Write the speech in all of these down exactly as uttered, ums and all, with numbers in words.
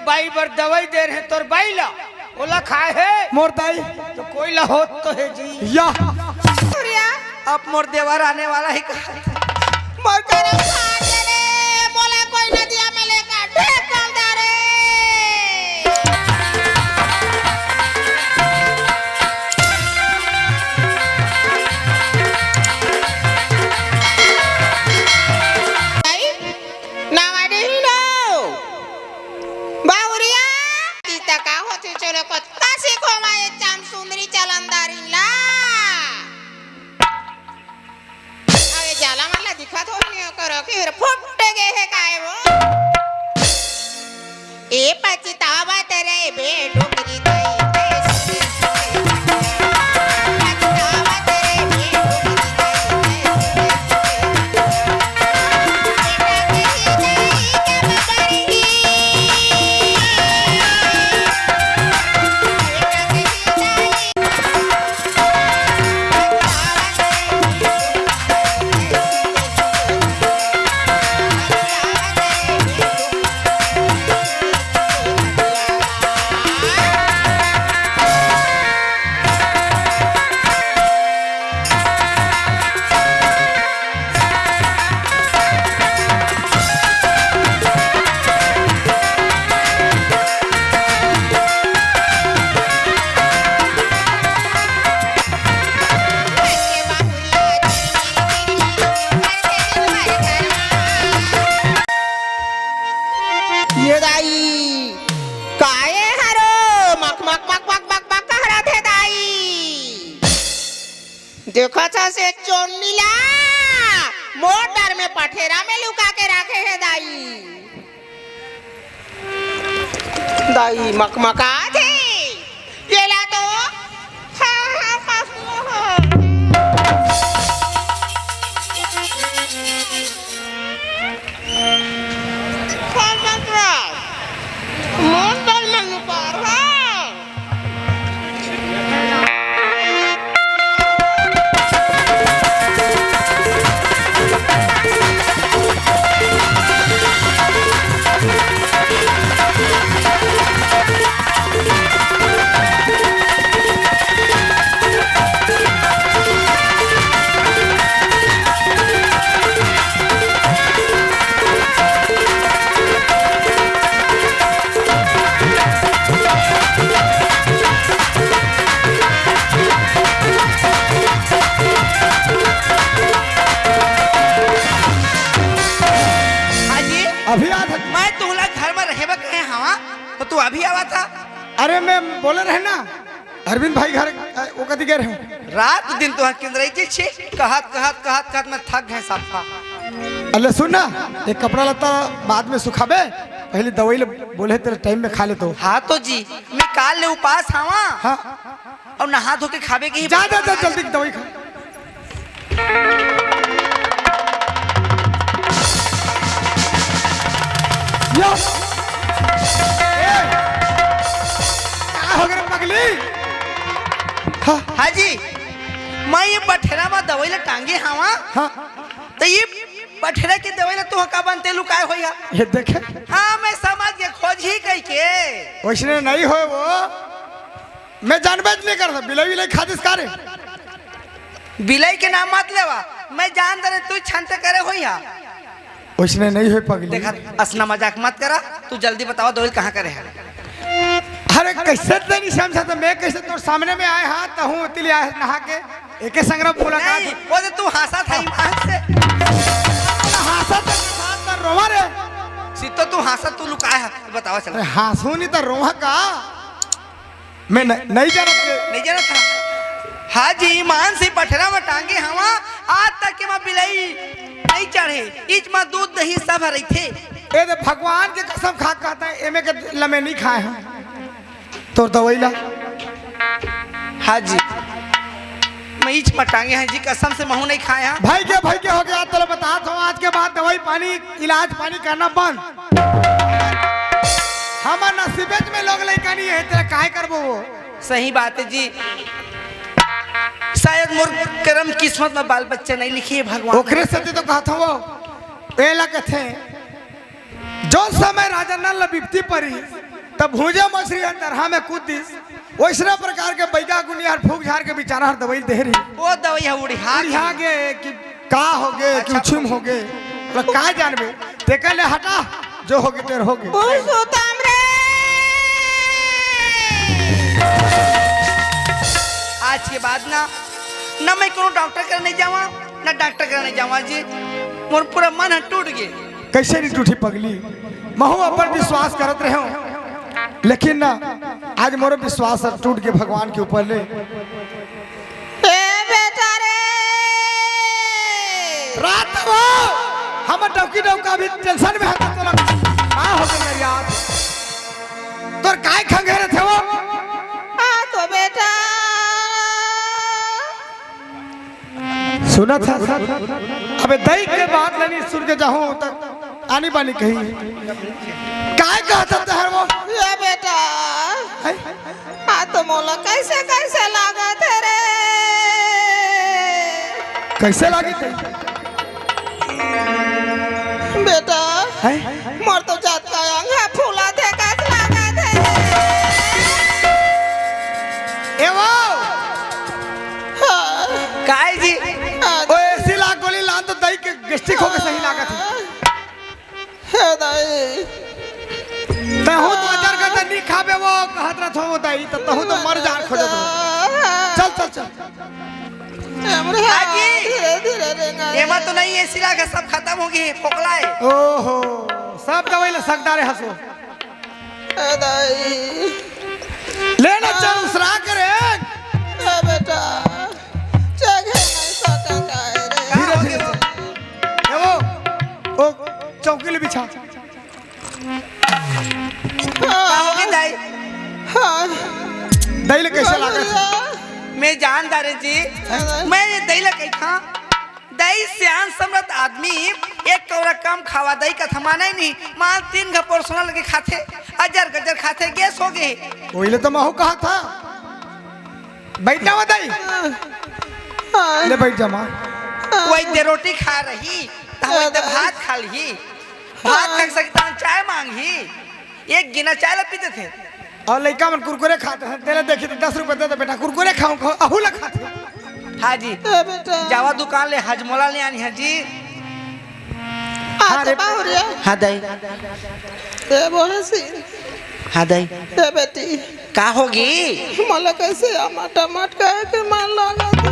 बाई बर दवई दे रहे तोर बाई ला, ओला खाए हे? मोर दाई। तो कोई ला होत तो हे जी। या। सूर्या। अब मोर देवर आने वाला हे का? मोर करम फाड़ दे रे, मोला कोई नदिया में लेकर ढेक डाल दे रे। दाई, नवा देही नो। बावरिया, ई त का होथे चलो कतका सीखो मा ये चाम सुंदरी चलनदारी ला। अरे जाला मन ला दिखत हो नहीं करो कि फिर फुट गए है काय वो। ए पछतावत रे बे डोकरी दाई, पछतावत रे बे डोकरी दाई। ये दाई, काये हरो? मक, मक, मक, मक, मक, मक कहरत हे दाई। देखत हस ए चोन्नी ला, मोर डर में पठेरा में लुका के राखे हे दाई। दाई मकमकात हे। येला तो, हाँ, हाँ, हाँ, हाँ। हाँ जी। अभी याद है। मैं तुमला घर में रहे बर कहे हवा, तो तू अभी आवा था। अरे, मैं बोले रहे ना, अरविंद भाई घर, अ, वो कति गए रहे। रात दिन तो किंदरई जी छी, कहत, कहत, कहत, कहत मैं थक गए सफा। अल्ले सुन ना, एक कपड़ा लत्ता बाद में सुखाबे, पहले दवाई ले बोले तेरे टाइम में खा ले तो। हाँ तो जी, मैं काल ले उपास हवा। हाँ। और नहा धो के खाबे के ही जा, जा, जा, जल्दी दवाई खा। यो। ए, का हो गे रे पगली? हाँ। हाँ जी, मैं ये बठेरा में दवाई ला टांगे हवा। हाँ। तो ये बठेरा के दवाई ला तू का बनते लुकाए होइहा? ये देखे। हाँ, मैं समझ गया, खोजही कहिके। वैसने नहीं होय वो। मैं जानबे च नहीं करता, बिलाई विलाई खा दिस का रे? बिलाई के नाम मत लेवा, मैं जान दे रे, तू छंत करे होइहा। वैसने नहीं होय पगली। देखा, असना मजाक मत करा, तू जल्दी बतावा दवाई कहाँ करे है? अरे कैसे ते नहीं समझा, तो मैं कैसे तोर सामने में आए हाँ, तहूँ तिली आए नहा के, एके संग मुलाकात नहीं, हो। वो तो तू हंसा था ईमान से। हंसा तो, हंसा तो रोवा रे। सीतो तू हंसा, तू लुकाया है, बतावा चला। अरे हंसू नहीं तो रोवा का? मैं न-, नहीं जानत के। नहीं जानत था। हाँ जी, ईमान से पठरा में टांगे हवा, आज तक के माँ बिलाई नहीं चढ़े। इच माँ दूध दही सब रहिथे। ए दे भगवान के कसम खा कहता है, एमे के लमे नहीं खाए हैं। तोर दवाई ला। हाँ जी। मैं इच माँ टांगे हैं जी, कसम से महू नहीं खाए हैं। भाई के, भाई के हो गया, तो बता दो, आज के बाद दवाई पानी, इलाज पानी करना बंद। हमर नसीबे में लोग लइका नहीं है, तेरा काय करबो वो? सही बात है जी, शायद मोर करम किस्मत में बाल बच्चा नहीं लिखी है भगवान। ओकरे सेती तो कहत हूँ वो, एला कथे, जो समय राजा नल ला बिपती परी, तब भूंजा मछरी हर दरहा में कूद दिस। वैसने प्रकार के बइगा गुनिया हर फूंक झार के बिचारा हर दवई दे रही। वो दवई ह उड़िहा उड़िहा गे कि का होगे कि अच्छा। उछिम होगे, ओला का जानबे। तेकर ले हटा, जो होगे तेर होगे। पुरुषोत्तम रे। आज के बाद ना, ना मैं कोनो डॉक्टर करा नहीं जावा, ना डॉक्टर करा नहीं जावा जी। मोर पूरा मन ह टूट गे। कैसे नहीं टूटी पगली? महू अपन विश्वास करत रहे हो, लेकिन ना, आज मोर विश्वास ह टूट गे भगवान के ऊपर ले। ए बेटा रे। रात हो, हम डौकी डौका भी टेंशन में हता। तोला का हो गया यार? तोर काय खंघेरत हे वो? आ तो बेटा। सुनत हस? अबे दई के बात लेनी सुन के जाहूं तक आनी बानी कही। काय कहत हस तहर वो? ए बेटा। हैं? आ तो मोला कैसे कैसे लागत हे रे। कैसे लागिस हे? बेटा, हैं? मोर तो जतका अंग ह फूलत हे, कस लागत हे। ए वो! हाँ। काय जी? हाँ। ओ एसी ला गोली लान तो दई के गैस्ट्रिक होके सही लागत हे। हे दाई। तहूं तो अजर गजर नहीं खाबे वो, कहत रथ हो दाई, तो तहूं तो मर जान खोजत रहो। चल, चल, चल। हमरे आजी। धीरे, धीरे रेंगा। एमा तो नहीं एसी लागे, सब खतम होगे, फोकला हे। ओहो, सब दवई ला सकदा रे हसो। ए दाई। ले ना, चल, उसरा के रे। ए बेटा, जगह नहीं सका का रे। धीरे, धीरे चल। ए वो, ओ, चौकी ले बिछा। का होगे दाई? हाँ। दई ले कैसे लागत हे? मैं जान दारे जी, मैं ये दई ले कही था, दई सियान समरथ आदमी एक कौरा कम खावा, दई कथा माने नहीं, माल तीन घपोर सोना लगे खाथे, अजर गजर खाथे, गैस होगे। ओइले तो महू कहा था। बैठ जावा दई। हाँ। ले बैठ जा माँ। वही दे रोटी खा रही, त वही दे भात खा ली। भात खा सकता चाय मांगी, एक गिना चाय ला पीते थे। और लइका मन कुरकुरे खात हे, तेला देखी तो दस रुपये दे दे बेटा, कुरकुरे खाऊं, खाऊं, अहू ला खात हे। हाँ जी। ए बेटा। जावा दुकान ले हजमोला ले आनी है जी। आ हाँ तो रे। बाहुरिया। हाँ दाई। ए बोहसी। हाँ दाई। ए बेटी। का होगे? मोला कैसे अमट अमट कहे के मन लागत हे।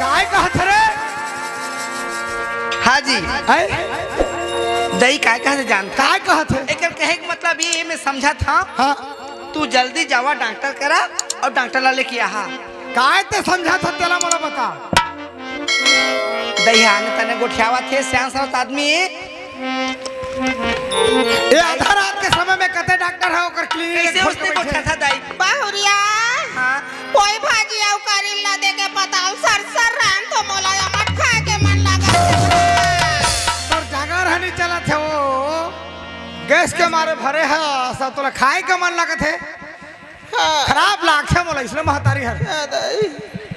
काय कहत रे? हाँ जी। हैं? दई काय कहत हे जानत? काय कहत हे? एकर कहे के मतलब ये, मैं समझत हंव। हाँ। तू जल्दी जावा डॉक्टर करा अउ डॉक्टर ला लेके आहा। काय ते समझत हस तेला मोला बता। दई हा आने तने गोठियावत हे, सियान सरत आदमी। ए आधा रात के समय में कते डॉक्टर हे ओकर क्लिनिक कैसे खोल के उसने बैठे। पूछा था दाई? बाहुरिया। हाँ। कोई भाजी अउ करील ला दे के बताओ, सर सर राम तो मोला अमट खाए के मन लागत हे। तोर जांगर ह नहीं चलत हे वो। गैस के मारे भरे हे, सब तोला खाए के मन लागत हे। हाँ। खराब लागथे मोला इसने महतारी हर। हाँ, दाई।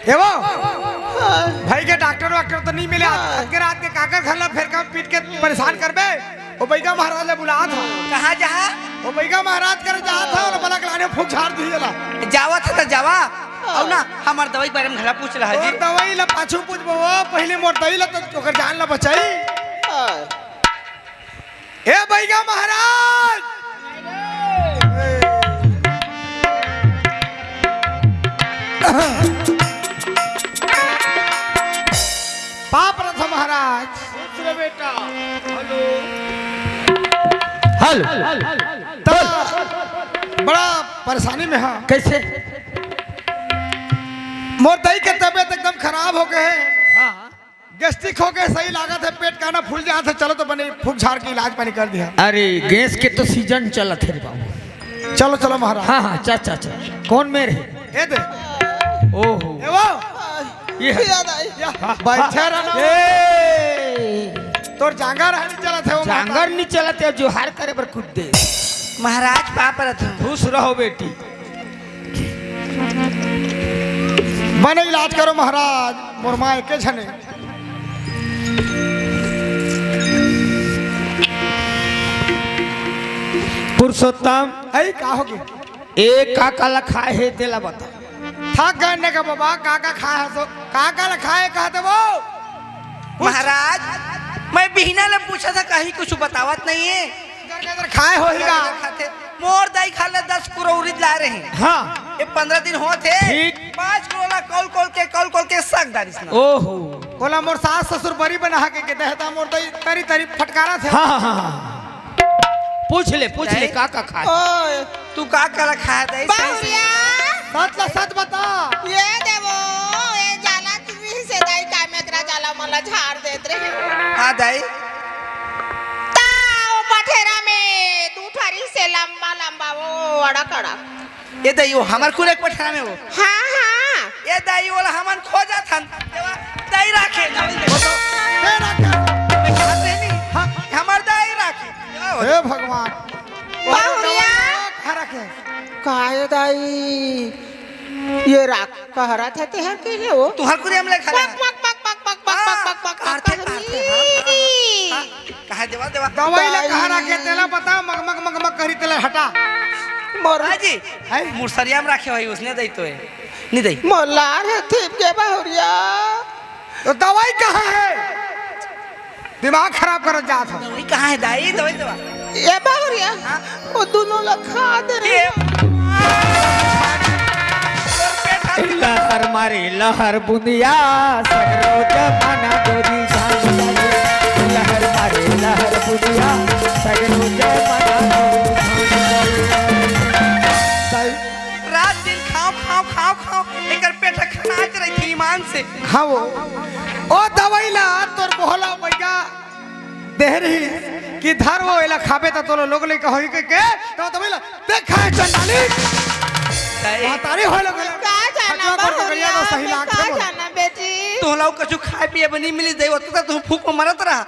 ए वो? हाँ। भाई के डॉक्टर वाक्टर तो नहीं मिले। हाँ। आज के रात के काकर घर ला फेर का पीट के परेशान करबे? ओ बैगा महाराज ला बुलात हंव। कहाँ जहाँ? ओ बैगा महाराज कर जात हंव, ओला बलक लाने फूंक झाड़ दिए ला। जावत हे त जावा। हाँ। अउ ना, हमर दवई के बारे में घला पूछ लहा जी। तोर दवई ला पाछू पूछबो, वो पहले मोर दई ला तो ओकर जान ला बचाई। हाँ। ए बैगा महाराज। पाप रथ महाराज। खुश रह बेटा। हेलो। हेलो। त बड़ा परेशानी में हा। कैसे? मोर दई के तबीयत एकदम खराब हो गए हे। हाँ। गैस्ट्रिक हो गए, सही लागत हे, पेट काना फूल जात हे। चलो तो बने फूंक झाड़ के इलाज पानी कर दिया। अरे, गैस के तो सीजन चलत हे रे बाबू। चलो, चलो महाराज। हाँ, हाँ, चा, चा, चा। कौन मेर हे? ए दे। ओहो। ए वो। ये हे। या दाई। या। हाँ, बैठे हाँ। रहना। ए। तोर जांगर ह नहीं चलत हे वो जांगर महाराज। नहीं चलत हे, जोहार करे बर कुछ दे। महाराज, पाँव परत हंव। खुश रहो बेटी। बने इलाज करो महाराज, मोर माँ एके झने। पुरुषोत्तम, अई का होगे? ए का का ल खाए हे तेला बता। थक गए ने का बाबा, का का खाए हस? का का ल खाए कहत हस वो? पूछ। महाराज, मैं बिहना ले पूछत हंव, कहीं कुछ बतावत नइ हे। गदर गदर खाए होही गा। खाथे। मोर दाई खाल्हे दस कुरउरी ला रहे। हाँ। ए पंद्रह दिन होत हे। ठीक। पाँच कुरउरी ला कौल कौल के, कौल कौल के सक डारिस ना। ओहो। ओला मोर सास ससुर बरी बना के, के देहता मोर दाई तरी तरी फटकारथे। हाँ, हाँ, हाँ, हाँ। पूछ ले, पूछ ले, दाई। का का खाए? ओए, तू का का ल खाए दाई? सही, सही। बहुरिया। सच ला सच बता। ए देवो, ए जाला तिमी से दाई का मेकरा जाला मन ला झार देत रहे। हाँ दाई। ता ओ पठेरा में दू ठरी से लंबा लंबा वो अड़क अड़क। ए दाई, वो हमर कुरे के पठेरा में वो। हाँ, हाँ। ए दाई, ओला हमन खोजत हन। देवा, दाई राखे, दाई राखे। वो तो दे रखे। मैं कहत रहे नहीं। हाँ। हमर दाई राखे। देवा, वो हे भगवान। बहुरिया। कहाँ रखे? काय दाई? ए राख, कहरा थे तेहर के हे वो? तुहर कुरे हमले खा ले। पक, पक, पक, पक, पक, पक, हाँ, पक, पक, पक, काढ़थे, पक, काढ़थे, हाँ, हाँ, हाँ, हाँ। कहा देवा, देवा। दवाई ला दाई। कहाँ रखे? तेला बता, मग, मग, मग, मग करी तेला हटा। मोर हाँ जी। है? मुसरिया में रखे होही, उसने दई तो है। नहीं दई। मोला रे थीप के बहुरिया। तो दवाई कहाँ है? दिमाग खराब करत जात हो। दवाई कहाँ है दाई? दवाई दवा। ए बहुरिया, हाँ? वो दोनों ला खा दे। ये लहर मारे लहर बुंदिया, सगरो जमाना डोरी झाल डाले। लहर मारे लहर बुंदिया, सगरो जमाना डोरी झाल डाले। रात दिन खाव, खाव, खाव, खाव, एकर पेट खनाच रही थी ईमान से। खाओ। ओ दवाई ला तोर बोहला बैगा देह रही कि धर वो एला खाबे त तोला लोग लइका होही के, के तो दवाई ला देखा है चंडाली। ताई। महतारी होय लोग एला। का जाना खचवा कर के बहुरिया, करिया तो सही मैं लागथे का मोला। जाना बेटी? तोला कछु खाए पिए बर नहीं मिली दे, ओतका तू फूक में मरत रहा।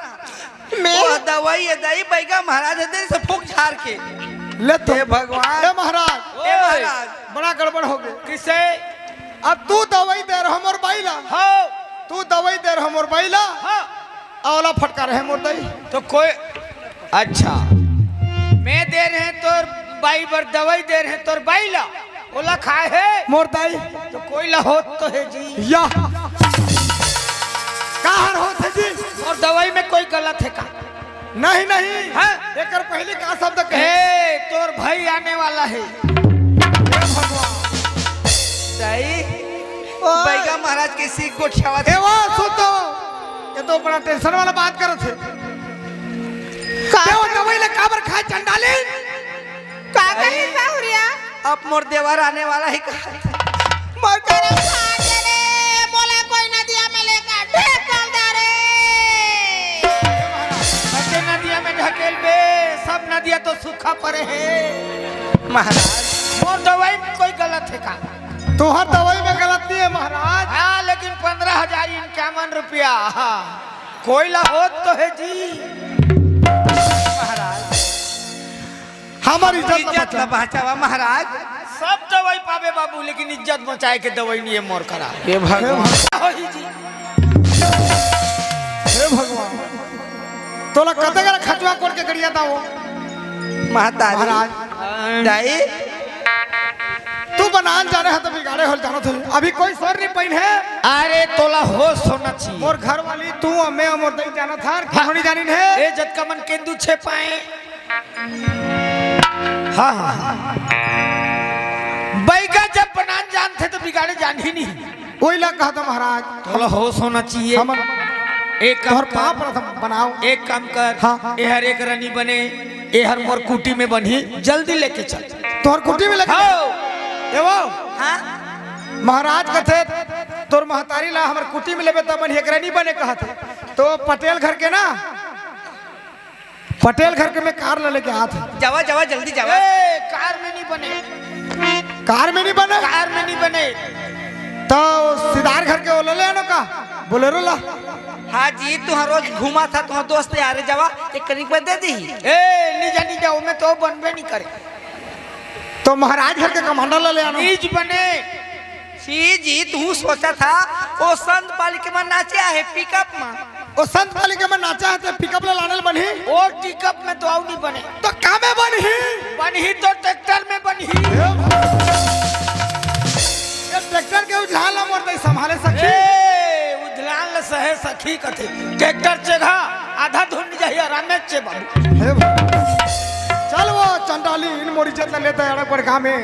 मैं ओ दवाई ए दाई बैगा महाराज हे तेरे से फूक झार के। ले तो। हे भगवान। हे महाराज। हे महाराज। बड़ा गड़बड़ हो गया। किसे? अब तू दवाई दे रहा मोर बाई ला। हाँ। तू दवाई दे रहा मोर बाई ला। हाँ। अउ ओला फटकार हे मोर दाई। तो कोई, अच्छा, मैं दे रहे तोर बाई बर दवाई दे रहे तोर बाई ला। ओला खाए हे? मोर दाई। तो कोई ला होत तो हे जी। या। काहर होत हे जी? अउ दवाई में कोई गलत हे का? नहीं, नहीं। हाँ? एकर पहली का शब्द कहे? ए, तोर भाई आने वाला हे। हे भगवान। दाई, ओ। बैगा महाराज के सीख गोठियावत हे। ए, वो सुन तो। ये तो बड़ा tension वाला बात करत हे। का? ते वो दवाई ला काबर खाए चंडाली? का कही बहुरिया? अब मोर देवर आने वाला हे का? मोर करम फाट गे रे, मोला कोई नदिया में लेकर ढकेल दे रे। अते नदिया में ढकेल बे, सब नदिया तो सूखा पड़े हे। महाराज। मोर दवाई में कोई गलत हे का? तोहर दवाई में गलत नहीं हे महाराज। हाँ, लेकिन पंद्रह हजार इक्यावन रुपया, हाँ, कोई ला होत तो हे जी। महाराज। हमर इज्जत ला इज्जत ला बचा। बचावा महाराज। सब दवाई पाबे बाबू, लेकिन इज्जत बचाए के दवाई नहीं हे मोर करा। हे भगवान। होही जी। हे भगवान। तोला कते गरा खचवा कोड़ के गड़िया दाओ। महतारी। महाराज। दाई। तू बनान जाने हे तो बिगाड़े होल जानत हे। अभी कोई सोर नहीं पाइन हे। अरे तोला होश होना चाहिए। मोर घर वाली तू अउ मैं अउ मोर दाई जानत हन। हाँ। कहानी जानिन हे। ए जतका मन केंदू छे पाए। हाँ, हाँ, हाँ। बैगा जब बनान जानथे तो बिगाड़े जानही नहीं। ओही ला कहत हंव महाराज। थोड़ा होश होना चाहिए। हमन एक काम तोहर कर, पाँव परत हंव बनाव। एक काम कर, हाँ। एहर एक रनी बने, एहर मोर कुटी में बनही, जल्दी लेके चल। तोहर कुटी में लेके हाँ। ए वो, हाँ? महाराज कथे, तोर महतारी ला हमर कुटी में लेबे तब बनही, एक रनी बने कहत हे। तो पटेल घर के ना, पटेल घर के मैं कार ला लेके आत हंव। जावा, जावा, जल्दी जावा। ए, कार में नहीं बने। कार में नहीं बने? कार में नहीं बने। तो सिदार घर के ओला ले आनो का? बोलेरो ला। हाँ जी, तुहर रोज घूमा था, तुहर दोस्त यार, जावा, एक कनिक में दे दी। ए, नहीं जा, नहीं जा, ओमे तो बनबे नहीं करे। तो महाराज घर के कमांडर ला ले आनो। नीच बने। छी जी, तू सोचा था, ओ संत पालिके में नाचे आहे पिकअप में। ओ संत पालिके में नाचा हे ते पिकअप ला लाने ल बनही? ओ पिकअप में तो अउ नहीं बने। तो कामे बनही? बनही ही तो ट्रैक्टर में बनही। ये ट्रैक्टर के उजलान ला मोर दई संभाले सखी। ए, उजलान ला सहे सखी कथे। ट्रैक्टर चेघा, आधा धुन जाही, आराम में चे बाबू। हे भा-, चल वो चंडाली, इन मोर इज्जत ला लेता है अड़क बड़का में।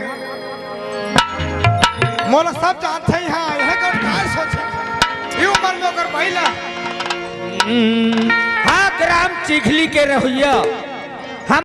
मोला सब जानथे ही, हाँ, यह कर काय सोचे। ये उम्र में ओकर भाई ला। हाँ, ग्राम चिखली के रहुइया।